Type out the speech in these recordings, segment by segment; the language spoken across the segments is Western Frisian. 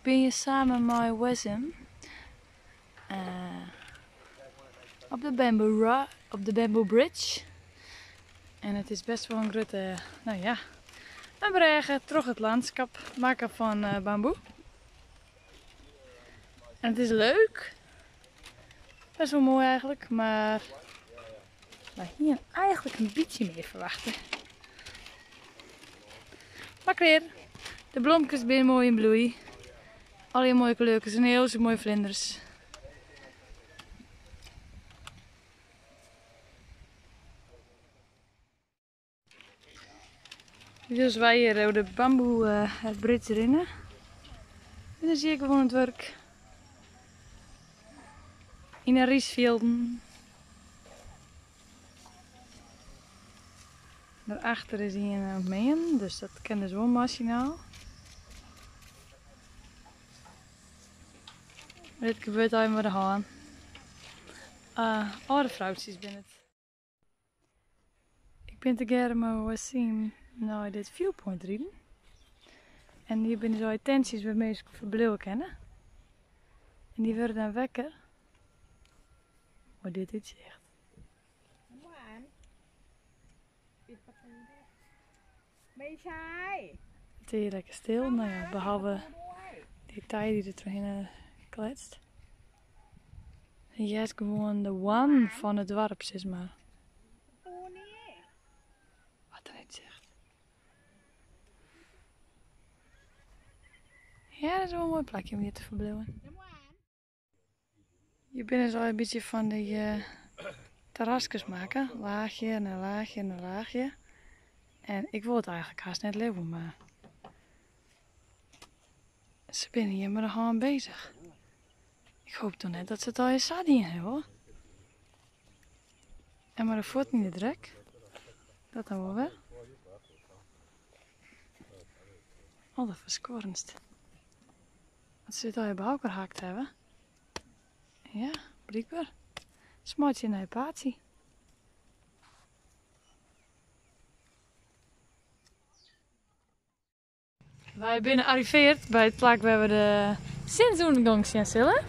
Ik bin hjir samen mei Wessem eh, op de Bamboo, op de Bamboo Bridge. En it is best wol in grutte, no ja, in brêge troch it lânskip makke fan eh, bamboe. En it is leuk. Best wol moai eigentlik, mar wy hiene eigentlik in bytsje mear ferwachte. Mar klear, de blomkes binne moai yn bloei. Allegear moaie kleurkes en hiel soad moaie flinders. Wylst wy hjir oer de bamboe bridge rinne, binne se hjir gewoan oan it wurk. Yn de rysfjilden. Dêrachter is ien oan it meanen, dus dat kin dus wol masinaal. Dit gebeurt allegear mei de hân. Alde froutsjes binne it. Ik bin tegearre mei Wasim nei dit viewpoint riden. En hjir binne dus tentsjes wêr't minsken ferbliuwe kinne. En dy wurde dan wekker mei dit útsicht. It is hjir lekker stil, no ja, behalve dy tij dy't der trochhinne kletst. En hearst gewoan de hoarnen fan it doarp sis mar. Wat in útsicht. Ja, dat is wol in moai plakje om hjir te ferbliuwen. Hjir binne se al in bytsje fan dy terraskes makke. Laachje en in laachje en in laachje. En ik wol it eigentlik hast net leauwe, mar se binne hjir mei de hân bezich. Ik hoop toch net dat se it allegear sa dien hawwe, hoor. En mei de fuotten yn de drek. Dat dan wol wer. Alderferskuorrendst. Dat se dit allegear by elkoar hakt hawwe. Ja, blykber. Se meitsje in nij paadsje. Wy binne arriveard by it plak wêr't we de sinsûndergong sjen sille.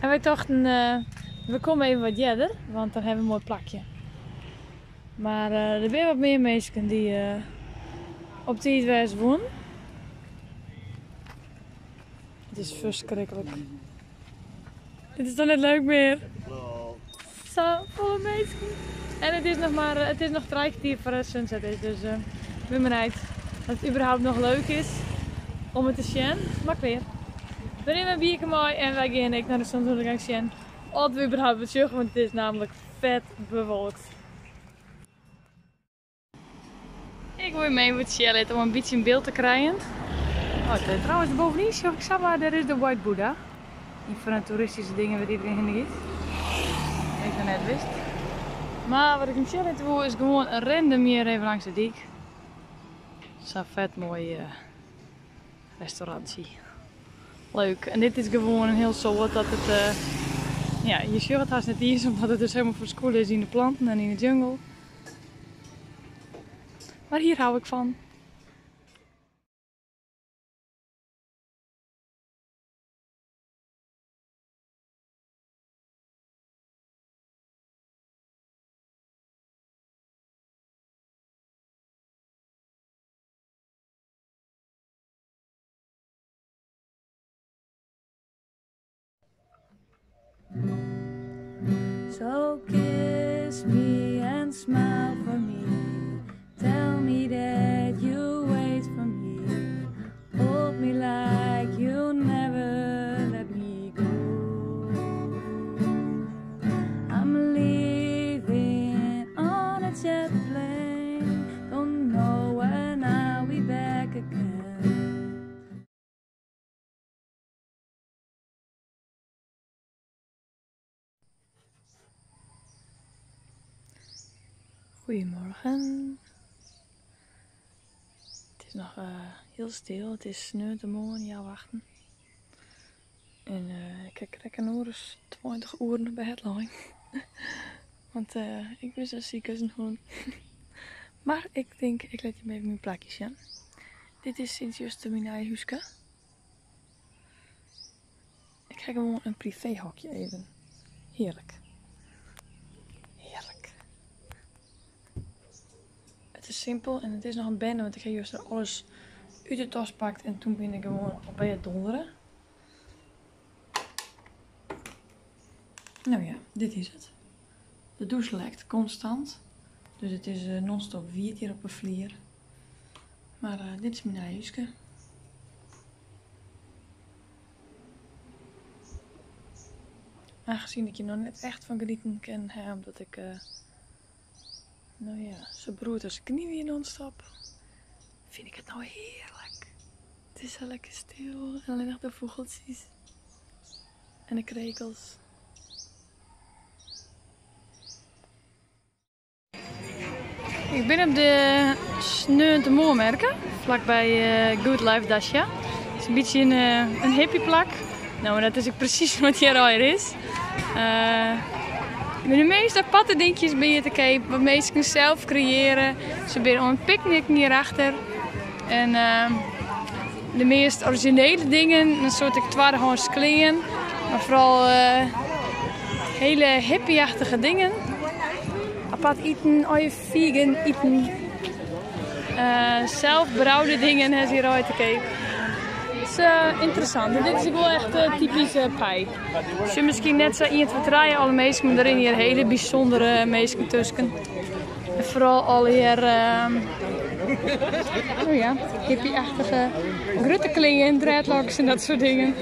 En wy tochten, we komme even wat earder, want dan hawwe we in moai plakje. Mar der binne wat mear minsken dy't op tiid wêze woenen. It is ferskriklik. Dit is toch net leuk mear? Sa folle minsken. En it is noch mar, it is noch trije kertier foar de sunset is, dus ik bin benijd oft it überhaupt noch leuk is om it te sjen. Mar klear. We nimme in bierke mei en wy gean ek nei de zonsûndergang sjen. Oft we überhaupt wat sjogge, want it is namelijk fet bewolkt. Ik wol jim even wat sjen litte om in bytsje in byld te krijen. Oh, trouwens, bovenyn sjoch ik samar, dêr is de White Buddha. Ien fan de toeristyske dingen wêr't iderien hinne giet. Ik noch net wist. Mar wat ik jim sjen litte woe is gewoan random hjir even langs de dyk. Sa'n fet moai eh, restaurantsje. Leuk. En dit is gewoan in hiel soad dat it, eh, ja, je sjogge it hast net iens omdat it dus helemaal ferskûle is yn de planten en yn de jungle. Mar hjir hou ik fan. So kiss me and smile for me. Tell me that you wait for me. Hold me like you never let me go. I'm leaving on a jet plane. Don't know when I'll be back again. Goedemorgen. It is noch hiel stil. It is sneontemoarn, healwei achten. En ik ha krekt in oere as 20 oeren op bêd lein. Want ik bin sa siik as in hûn. Mar ik tink, ik lit jim even myn plakje sjen. Dit is sinds juster myn nije húske. ha gewoan in privéhokje even. Hearlik. Hearlik. It is simpel en it is noch in bende, want ik ha juster alles út de tas pakt en toen bin ik gewoan op bêd dondere. Nou ja, dit is it. De dûs lekt konstant, dus it is eh, non-stop wiet hjir op 'e flier. Mar eh, dit is myn nije húske. Aangezien ik hjir noch net echt fan genieten kin ha, omdat ik, eh, nou ja, sa beroerd as in knyn wie non-stop, fyn ik it no hearlik. It is sa lekker stil en allinnich de fûgeltsjes en de krekels. Ik bin op de sneontemoarnmerke, flakby eh, Good Life Dacia. It is in bytsje in, eh, in hippieplak. No, en dat is ek presys wat hjir allegear is. Uh, de meast aparte dinkjes binne hjir te keap, wat minsken sels kreëarje. Se binne oan it picknicken hjirachter. En uh, de meast orizjinele dingen, in soart ek twaddehâns klean, mar foaral uh, hiele hippie-achtige dingen. Apart iten, allegear vegan iten. Uh, selsbroude dingen ha se hjir allegear te keap. It is uh, ynteressant. En dit is ek wol echt uh, typysk uh, Pai. Sjoch miskien net sa 1, 2, 3 alle minsken, mar der rinne hjir hiele bysûndere minsken tusken. En foaral allegear, oh ja, hippie-achtige grutte klean, dreadlocks en dat soart dingen.